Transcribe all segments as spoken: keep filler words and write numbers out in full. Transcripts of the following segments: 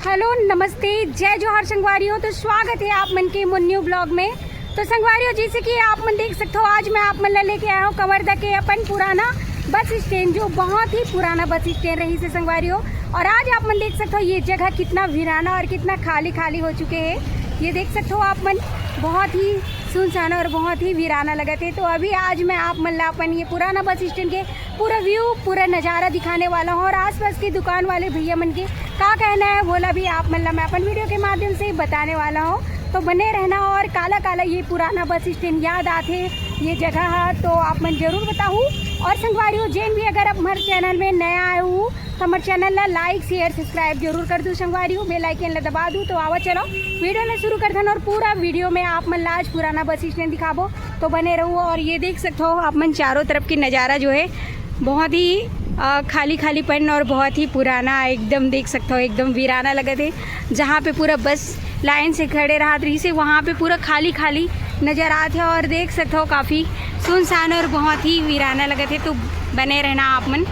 Hello, नमस्ते, जय जोहार संगवारी हो। तो स्वागत है आप मन के मोर न्यू ब्लॉग में। तो संगवारी हो, जैसे कि आप मन देख सकते हो, आज मैं आप मन ला लेके आया हूँ कवर्धा के अपन पुराना बस स्टैंड, जो बहुत ही पुराना बस स्टैंड रहिस हे संगवारी हो। और आज आप मन देख सकते हो ये जगह कितना वीराना और कितना खाली खाली हो चुके हैं। ये देख सकते हो आप मन, बहुत ही सुनसान और बहुत ही वीराना लगत हे। तो अभी आज मैं आप मन ला अपन ये पुराना बस स्टैंड के पूरा व्यू, पूरा नज़ारा दिखाने वाला हूँ और आसपास की दुकान वाले भैया मन के का कहना है, वोला भी आप मन ला मैं अपन वीडियो के माध्यम से बताने वाला हूँ। तो बने रहना। और काला काला ये पुराना बस स्टैंड याद आथे ये जगह हा, तो आप मन जरूर बताहू। और संगवारी हो, जेन भी अगर आप हमारे चैनल में नया आए हो तो हमारे चैनल ला लाइक, शेयर, सब्सक्राइब जरूर कर दू संगवारी हो, बेल आइकन ला दबा दू। तो आवा चलो वीडियो ला शुरू करथन और पूरा वीडियो में आप मन ला आज पुराना बस स्टैंड दिखाबो। तो बने रहू। और ये देख सकते हो आप मन, चारों तरफ की नज़ारा जो है बहुत ही अ, खाली खालीपन और बहुत ही पुराना, एकदम देख सकते हो एकदम वीराना लगत हे। जहाँ पे पूरा बस लाइन से खड़े रहत रहिस हे, वहाँ पे पूरा खाली खाली नज़र आत हे और देख सकते हो काफ़ी सुनसान और बहुत ही वीराना लगत हे। तो बने रहना आप मन।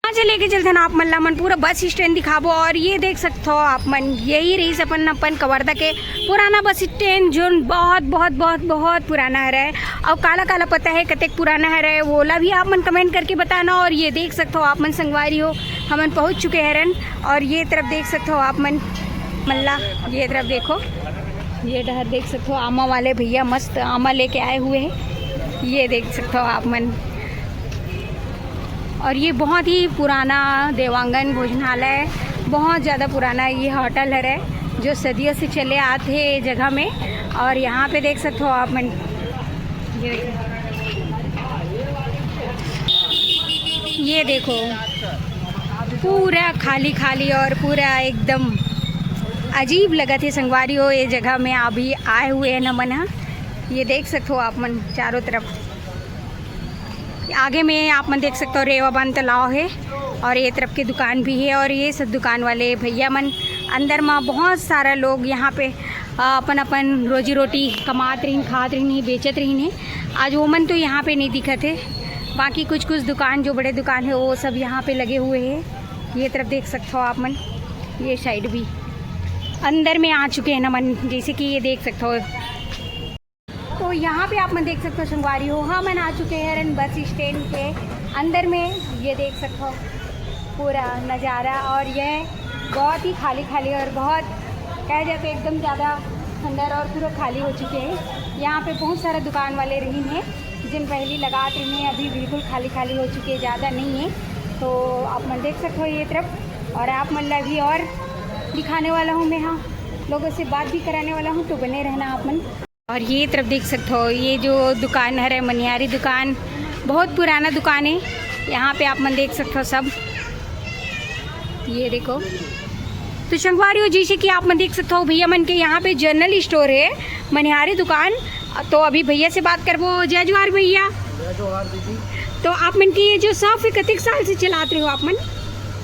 आज लेके चलथन आप मन ला मन पूरा बस स्टैंड दिखाबो। और ये देख सकते हो आप मन, यही रहिस अपन अपन कवर्धा के पुराना बस स्टैंड, जोन बहुत बहुत बहुत बहुत पुराना हरे। और काला काला पता है कतेक पुराना हरे, वोला भी आप मन कमेंट करके बताना। और ये देख सकते हो आप मन संगवारी हो, हमन पहुँच चुके हरन। और ये तरफ देख सकते हो आप मन, मन ला ये तरफ देखो, ये डहर देख सकते हो, आमा वाले भैया मस्त आमा लेके आए हुए हैं। ये देख सकते हो आप मन, और ये बहुत ही पुराना देवांगन भोजनालय, बहुत ज़्यादा पुराना ये होटल हरे, जो सदियों से चले आत हे ये जगह में। और यहाँ पे देख सकते हो आप मन, ये देखो, ये देखो, पूरा खाली खाली और पूरा एकदम अजीब लगत हे संगवारी हो। ये जगह में अभी आए हुए हैं हमन ह। ये देख सकते हो आप मन चारों तरफ, आगे में आप मन देख सकते हो रेवा बांध तालाब है और ये तरफ के दुकान भी है। और ये सब दुकान वाले भैया मन अंदर में बहुत सारा लोग यहाँ पे, अ, अपन अपन रोजी रोटी कमात रहिन, खात रहिन है, बेचत रहिन है। आज वो मन तो यहाँ पे नहीं दिखत है, बाकी कुछ कुछ दुकान जो बड़े दुकान है वो सब यहाँ पे लगे हुए है। ये तरफ देख सकते हो आप मन, ये साइड भी अंदर में आ चुके हैं ना मन, जैसे कि ये देख सकते हो। तो यहाँ पे आप मन देख सकते हो संगवारी हो, हमन आ चुके हैं हरन बस स्टैंड के अंदर में। ये देख सकते हो पूरा नज़ारा, और यह बहुत ही खाली खाली और बहुत कह जाए तो एकदम ज़्यादा खंडर और पूरा खाली हो चुके हैं। यहाँ पे बहुत सारा दुकान वाले रहिन है, जिन पहली लगात रहिन है, अभी बिल्कुल खाली खाली हो चुके हैं, ज़्यादा नहीं है। तो आप मन देख सकते हो ये तरफ, और आप मन ला भी और दिखाने वाला हूँ मैं, हाँ, लोगों से बात भी कराने वाला हूँ, तो बने रहना आप मन। और ये तरफ देख सकते हो, ये जो दुकान हरे मनिहारी दुकान, बहुत पुराना दुकान है। यहाँ पे आप मन देख सकते हो सब, ये देखो। तो संगवारी हो, जैसे कि आप मन देख सकते हो, भैया मन के यहाँ पे जनरल स्टोर है, मनिहारी दुकान। तो अभी भैया से बात करबो। जय जोहार भैया। जय जोहार दीदी। तो आप मन की ये जो शॉप है, कतेक साल से चलात रहे हो आप मन?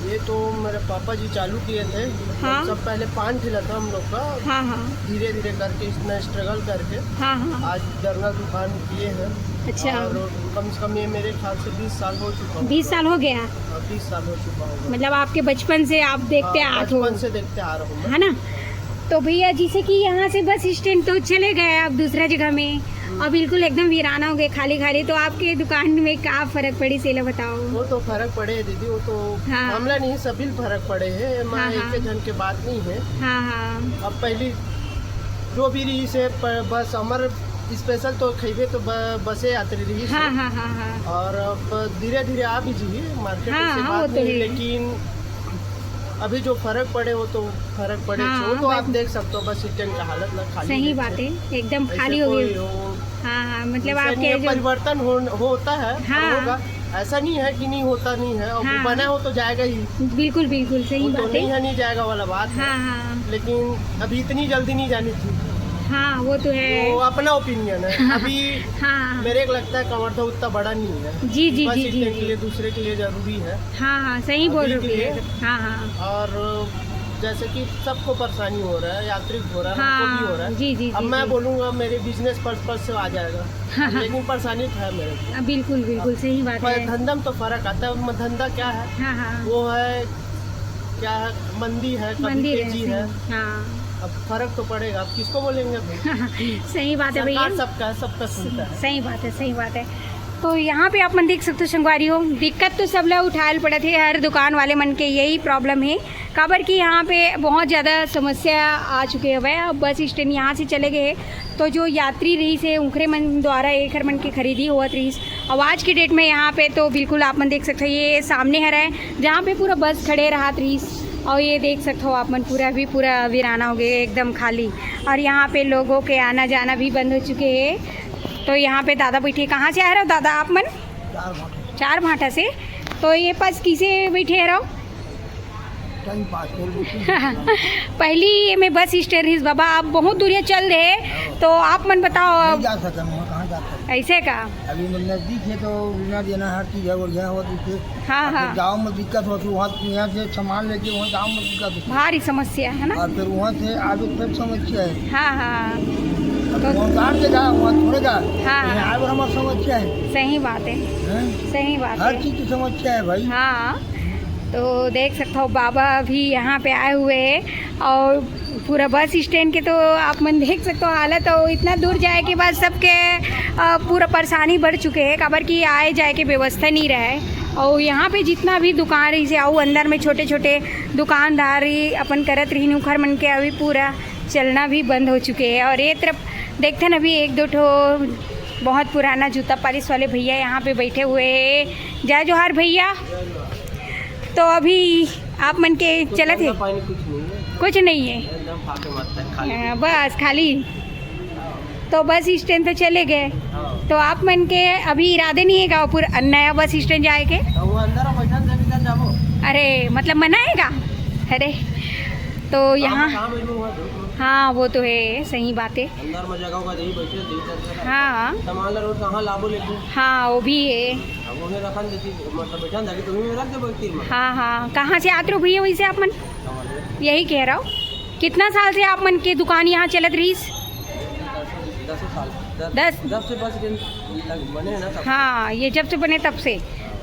ये तो मेरे पापा जी चालू किए थे। हाँ। सब पहले पान ठेला था हम लोग का। हाँ, हाँ। धीरे धीरे करके इतना स्ट्रगल करके हाँ, हाँ। आज जनरल दुकान किए हैं। अच्छा। और कम से कम ये मेरे ख्याल से बीस साल हो चुका होगा। बीस साल हो गया? हाँ, बीस साल हो चुका होगा। मतलब आपके बचपन से आप देखते हाँ, आत हो? बचपन से देखते आ रहा हूँ मैं। है ना? तो भैया, जैसे कि यहाँ से बस स्टैंड तो चले गए आप दूसरा जगह में, और बिल्कुल एकदम वीराना हो गए, खाली खाली, तो आपके दुकान में का फर्क पड़ी, सेला बताओ। वो तो फर्क पड़े है दीदी, वो तो हाँ। हमला नहीं, सभी फर्क पड़े है, मैं हाँ, एक हाँ। जन के बात नहीं है। हाँ, हाँ। अब पहली जो भी रही से प-, बस हमारे स्पेशल तो खैबे तो ब-, बसे यात्री रही से। हाँ, हाँ, हाँ, हाँ। और अब धीरे धीरे आ भी जी मार्केट हाँ, से हाँ, बात वो तो नहीं, है। लेकिन अभी जो फर्क पड़े वो तो फर्क पड़े हाँ, से, वो तो आप बस देख सकते हो, बस स्टैंड का हालत ना खाली सही है बात से। है, एकदम ऐसे खाली हो कोई गई। हो, हाँ, हाँ, मतलब ऐसा आपके नहीं है, जो परिवर्तन हो, होता है, हाँ। होगा। ऐसा नहीं है कि नहीं होता, नहीं है, और हाँ। बना हो तो जाएगा ही। बिल्कुल, बिल्कुल, सही वो तो बात नहीं है। है, नहीं जाएगा वाला बात है। हाँ, हाँ। लेकिन अभी इतनी जल्दी नहीं जानी थी। हाँ, वो तो है। वो अपना ओपिनियन है। अभी हाँ। मेरे को लगता है कवर्धा उतना बड़ा नहीं है। जी, जी, बस जी, जी, इतने के जी। लिए, दूसरे के लिए जरूरी है। हाँ, हाँ, सही बोल अभी रहे हो के लिए। भैया। हाँ, हाँ। और जैसे कि सबको परेशानी हो रहा है, यात्री को हो रहा है, हमको भी हो रहा हाँ, है। जी, जी, अब जी, मैं जी। बोलूँगा मेरे बिजनेस पर्पस से आ जाएगा, हाँ, हाँ। लेकिन परेशानी तो है मेरे को। हाँ, बिल्कुल, बिल्कुल, सही बात पर है। धंधा में तो फर्क आता है। म-, धंधा क्या है? हाँ, हाँ। वो है क्या है, मंदी है, कभी मंदिर है, तेजी सही, है। हाँ। अब फर्क तो पड़ेगा, अब किसको बोलेंगे भाई? सही बात है भैया। सरकार सबका है, सबका सुनता है। सही बात है, सही बात है। तो यहाँ पे आप मन देख सकते हो संगवारी हो, दिक्कत तो सब ला उठाए पड़त हे, हर दुकान वाले मन के यही प्रॉब्लम है। काबर कि यहाँ पे बहुत ज़्यादा समस्या आ चुके हवे। अब बस स्टैंड यहाँ से चले गए हैं, तो जो यात्री रहिस हे, उनकरे मन द्वारा एकर मन के खरीदी होवत रहिस। अब आज के डेट में यहाँ पे तो बिल्कुल आप मन देख सकते हो, ये सामने हरे, जहाँ पे पूरा बस खड़े रहत रहिस। और ये देख सकते हो आप मन, पूरा भी पूरा वीराना हो गए, एकदम खाली। और यहाँ पे लोगों के आना जाना भी बंद हो चुके हैं। तो यहाँ पे दादा बैठे, कहाँ से आ रहे हो दादा आप मन? चार घंटे चार भाटा से। तो ये पास किसे बैठे रहो? टाइम पास कर लेते। पहली ये में बस स्टैंड रहिस बाबा, आप बहुत दूरिया चल रहे, तो आप मन बताओ नहीं अब। जा सकते, वहाँ कहाँ जा सकते? ऐसे का? अभी मैं नजदीक है तो लेना देना हर चीज़ है, बढ़िया हुआ दूसरे। हाँ, अब तो हाँ। गाँव में दिक्कत होती, वहाँ यहाँ से सामान लेके वहाँ गाँव में दिक्कत होती। भारी समस्या है ना? और फिर वहाँ से आगे फिर समस्या है। हाँ, हाँ। अब वहाँ काट देगा, वहाँ छोड़ेगा। हाँ। यहाँ आगे हमारी समस्या है। सही बात है, हैं? सही बात हर है। चीज़ की समस्या है भाई। हाँ, तो देख सकते हो बाबा भी यहाँ पे आए हुए हैं। और पूरा बस स्टैंड के तो आप मन देख सकते हो हालत, तो इतना दूर जाए के बाद सबके अ, पूरा परेशानी बढ़ चुके हैं, काबर कि आए जाए के व्यवस्था नहीं रहे। और यहाँ पे जितना भी दुकान रहिस हे, अउ अंदर में छोटे छोटे दुकानदारी अपन करत रहिन, उखर मन के अभी पूरा चलना भी बंद हो चुके हैं। और ये तरफ देखते हैं अभी एक दो ठो बहुत पुराना जूता पालिश वाले भैया यहाँ पे बैठे हुए हैं। जय जोहार भैया। तो अभी आप मन के चलत हे? पानी कुछ नहीं है, कुछ नहीं है। एकदम फाके मारता है खाली। हाँ, बस खाली। तो बस स्टैंड तो चले गए, हाँ। तो आप मन के अभी इरादे नहीं है गाँवपुर नया बस स्टैंड जाए के? तो वो अंदर बैठा दे, भीतर जाबो। अरे, मतलब मना है का? अरे, तो यहाँ, कहाँ बैठो वहाँ धूप में? हाँ, वो तो है, सही बात है। अंदर में जगह होगा, यही बैठे, यही चलते रहो। हाँ, सामान ला रोड कहाँ लाबो लेके? हाँ, वो भी है। अब उन्हें रखन देती, मतलब बैठा जाके तुम्हें रख दे बैठती में। हाँ, हाँ, कहाँ से आते हो भैया वैसे आप मन? सामान ले। यही कह रहा हूँ, कितना साल से आप मन के दुकान यहाँ चलत रहिस? दस साल। दस? दस से पाँच दिन लग बने हैं ना सब। हाँ, ये जब से बने तब से।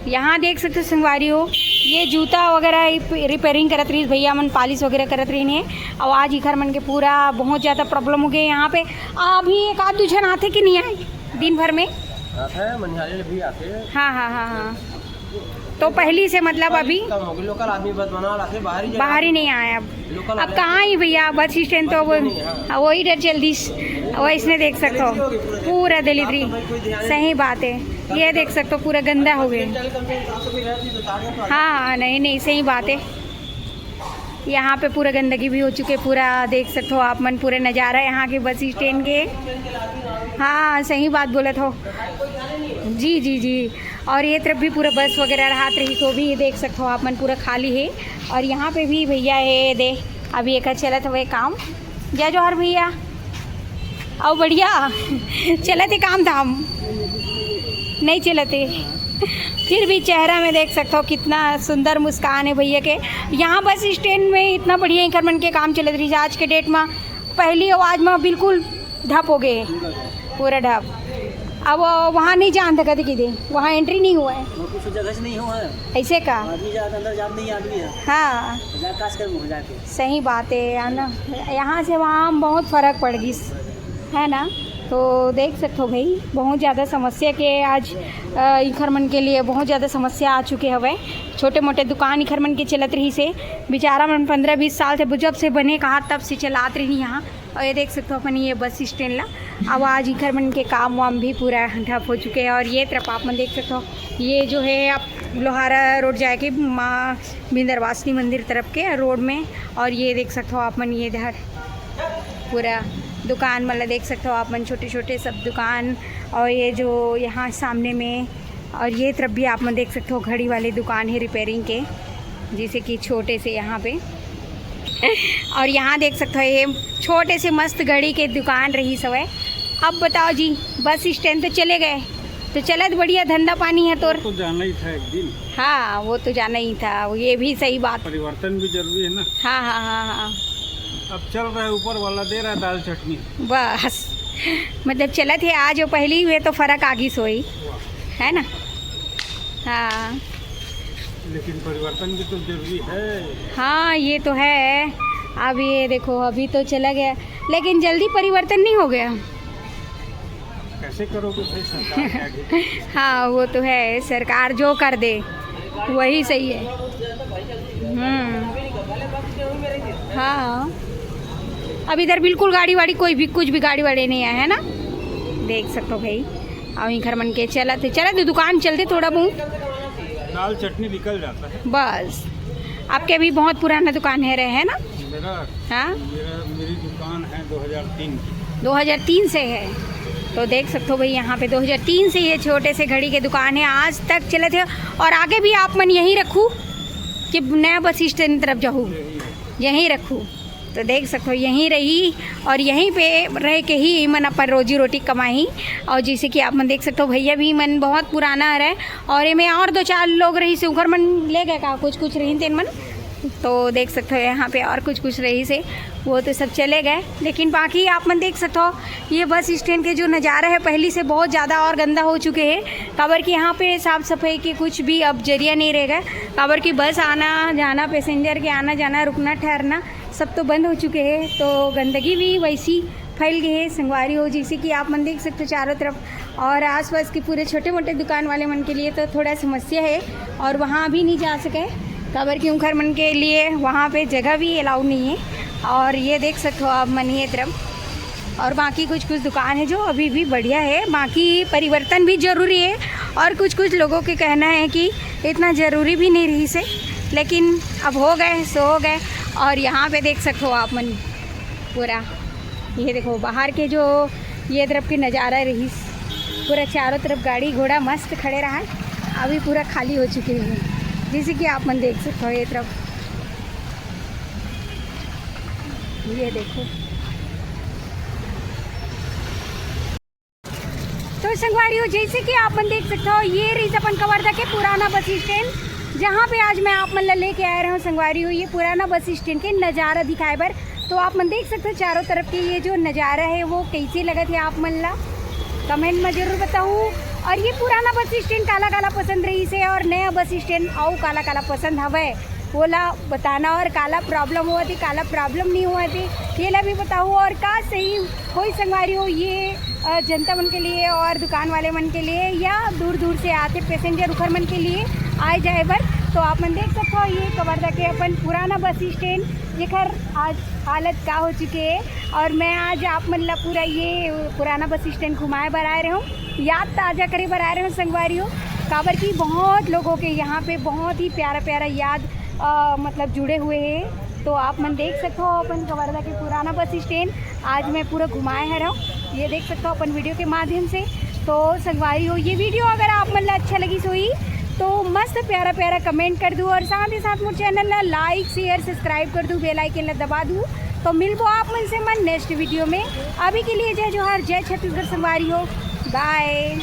यहाँ देख सकते हो संगवारी हो, ये जूता वगैरह रिप-, रिपेयरिंग करत रहिस भैया मन, पालिश वगैरह करत रहिन हे। और आज इखर मन के पूरा बहुत ज़्यादा प्रॉब्लम हो गए यहाँ पे। अभी एक आध दू झन आथे कि नहीं आए दिन भर में? आते हैं, मनिहारी भी आते हैं। हाँ, हाँ, हाँ, हाँ। तो पहली से मतलब अभी कम हो गई, लोकल आदमी बस बना रहा थे, बाहर ही बाहर ही नहीं आया अब। लोकल अब कहाँ ही भैया, बस स्टैंड तो वो, हाँ, वही डर जल्दी स-, वैसने देख सकते हो पूरा दलिद्री। सही बात है, ये देख सकते हो पूरा गंदा हो गया। हाँ, हाँ, नहीं, नहीं, सही बात है। यहाँ पे पूरा गंदगी भी हो चुके, पूरा देख सकते हो आप मन, पूरे नज़ारा यहाँ के बस स्टैंड के। हाँ, सही बात बोलत हो। जी, जी, जी। और ये तरफ भी पूरा बस वगैरह रहत रहिस, तो भी ये देख सकते हो आप मन, पूरा खाली है। और यहाँ पे भी भैया है दे, अभी एक चलत हुए काम। जय जोहार भैया। अउ बढ़िया चलत हे काम धाम? नहीं चलत हे। फिर भी चेहरा में देख सकते हो कितना सुंदर मुस्कान है भैया के। यहाँ बस स्टैंड में इतना बढ़िया इखर मन के काम चलत रहिस आज के डेट में, पहली आवाज में बिल्कुल ढप हो गए, पूरा ढप। अब वहाँ नहीं जान था कभी किदे, वहाँ एंट्री नहीं हुआ है। वो कुछ जगह से नहीं हुआ है। ऐसे का? आदमी जाता अंदर जात नहीं आदमी है। हाँ, जा काश कर मुँह जाके। सही बात है, है ना? यहाँ से वहाँ बहुत फर्क पड़ गई, है ना? तो देख सकते हो भाई, बहुत ज़्यादा समस्या के आज अ, इखर मन के लिए बहुत ज़्यादा समस्या आ चुके हवे। छोटे मोटे दुकान इखर मन के चलत रहिस हे। बेचारा मन पंद्रह बीस साल से, जब से बने कहा, तब से चलात रही यहाँ। और ये देख सकते हो अपन ये बस स्टैंड ला, अब आज इखर मन के काम वाम भी पूरा ठप हो चुके हैं। और ये तरफ आप मन देख सकते हो, ये जो है आप लोहारा रोड जाके माँ विंध्यवासिनी मंदिर तरफ के रोड में। और ये देख सकते हो आप मन, ये इधर पूरा दुकान मतलब देख सकते हो आप मन, छोटे छोटे सब दुकान। और ये जो यहाँ सामने में, और ये तरफ भी आप मन देख सकते हो घड़ी वाले दुकान है रिपेयरिंग के, जैसे कि छोटे से यहाँ पे। और यहाँ देख सकते हो ये छोटे से मस्त घड़ी के दुकान रहिस हवय। अब बताओ जी, बस स्टैंड तो चले गए, तो चलत बढ़िया धंधा पानी है तोर। तो जाना ही था एक दिन। हाँ, वो तो जाना ही था, ये भी सही बात। परिवर्तन भी जरूरी है ना। हाँ, हाँ, हाँ, हाँ। अब चल रहा है, ऊपर वाला दे रहा है दाल चटनी। बस, मतलब चलत हे आज, वो पहली हुए तो फर्क आगी सोई, है ना? हाँ, लेकिन परिवर्तन भी तो जरूरी है। हाँ, ये तो है। अब ये देखो, अभी तो चला गया, लेकिन जल्दी परिवर्तन नहीं हो गया। कैसे करोगे भाई, सरकार के आगे? हाँ, वो तो है, सरकार जो कर दे वही सही है। हम्म। हाँ, अब इधर बिल्कुल गाड़ी वाड़ी, कोई भी, कुछ भी गाड़ी वाड़ी नहीं आया है ना, देख सकते हो भाई। और इखर मन के चलत हे, चलत हे, दुकान चलथे थोड़ा बहुत। दाल चटनी निकल जाता है। बस, आपके भी बहुत पुराना दुकान है रहे, है ना? मेरा हाँ, मेरा मेरी दुकान है दो हज़ार तीन की। दो हज़ार तीन से है। तो देख सकते हो भाई, यहाँ पे दो हज़ार तीन से ये छोटे से घड़ी के दुकान है, आज तक चलत हे। और आगे भी आप मन यहीं रखू कि नया बस स्टैंड तरफ जाहू, यहीं रखू। तो देख सकते हो, यहीं रही और यहीं पे रह के ही मन अपन रोजी रोटी कमाही। और जैसे कि आप मन देख सकते हो, भैया भी मन बहुत पुराना हरे और एमे और दो चार लोग रहिसे, उखर मन ले गए का, कुछ कुछ रहिन तेन मन। तो देख सकते हो, यहाँ पे और कुछ कुछ रहिसे, वो तो सब चले गए। लेकिन बाकी आप मन देख सकते हो, ये बस स्टैंड के जो नज़ारा है, पहली से बहुत ज़्यादा और गंदा हो चुके हैं, काबर कि यहाँ पे साफ सफाई के कुछ भी अब जरिया नहीं रह गए, काबर कि बस आना जाना, पैसेंजर के आना जाना, रुकना ठहरना, सब तो बंद हो चुके हैं। तो गंदगी भी वैसी फैल गई है संगवारी हो, जैसे कि आप मन देख सकते हो चारों तरफ। और आसपास के पूरे छोटे मोटे दुकान वाले मन के लिए तो थोड़ा समस्या है, और वहाँ भी नहीं जा सके, काबर कि उखर मन के लिए वहाँ पे जगह भी अलाउड नहीं है। और ये देख सकते हो आप मन ये तरफ, और बाकी कुछ कुछ दुकान है जो अभी भी बढ़िया है, बाकी परिवर्तन भी जरूरी है। और कुछ कुछ लोगों के कहना है कि इतना जरूरी भी नहीं रहिसे, लेकिन अब हो गए सो हो गए। और यहाँ पे देख सकते हो आप मन पूरा, ये देखो बाहर के जो ये तरफ के नज़ारा रहिस, पूरा चारों तरफ गाड़ी घोड़ा मस्त खड़े रहा है, अभी पूरा खाली हो चुके हैं, जैसे कि आप मन देख सकते हो ये तरफ, ये देखो। तो संगवारी हो, जैसे कि आप मन देख सकते हो, ये रहिस अपन कवर्धा के पुराना बस स्टैंड, जहाँ पे आज मैं आप मन ला लेके आए रहे हूँ संगवारी हो, ये पुराना बस स्टैंड के नज़ारा दिखाए बर। तो आप मन देख सकते हो चारों तरफ के ये जो नज़ारा है वो कैसे लगत है आप मन ला, कमेंट में जरूर बताऊ। और ये पुराना बस स्टैंड काला काला पसंद रहिसे और नया बस स्टैंड अउ काला काला पसंद हवय, ओला बताना, और काला प्रॉब्लम होवत हे, काला प्रॉब्लम नहीं होवत हे, येला भी बताऊ। और का सही कोई संगवारी हो ये अ, जनता मन के लिए और दुकान वाले मन के लिए या दूर दूर से आते पैसेंजर उखर मन के लिए आए जाए बर, तो आप मन देख सकते हो ये कवर्धा के अपन पुराना बस स्टैंड, जेकर आज हालत का हो चुके है। और मैं आज आप मन ला पूरा ये पुराना बस स्टैंड घुमाए बर आए रहे हूँ, याद ताज़ा करे बर आए रहे हूँ संगवारी हो, काबर कि बहुत लोगों के यहाँ पे बहुत ही प्यारा प्यारा याद अ, मतलब जुड़े हुए हैं। तो आप मन देख सकते हो अपन कवर्धा के पुराना बस स्टैंड आज मैं पूरा घुमाए हरव, ये देख सकते हो अपन वीडियो के माध्यम से। तो संगवारी हो, ये वीडियो अगर आप मन ला अच्छा लगिस होही तो मस्त प्यारा प्यारा कमेंट कर दू और साथ ही साथ मोर चैनल ला लाइक शेयर सब्सक्राइब कर दू, बेल आइकन ला दबा दू। तो मिलबो आप मन से मन नेक्स्ट वीडियो में। अभी के लिए जय जोहार, जय छत्तीसगढ़ संगवारी हो, बाय।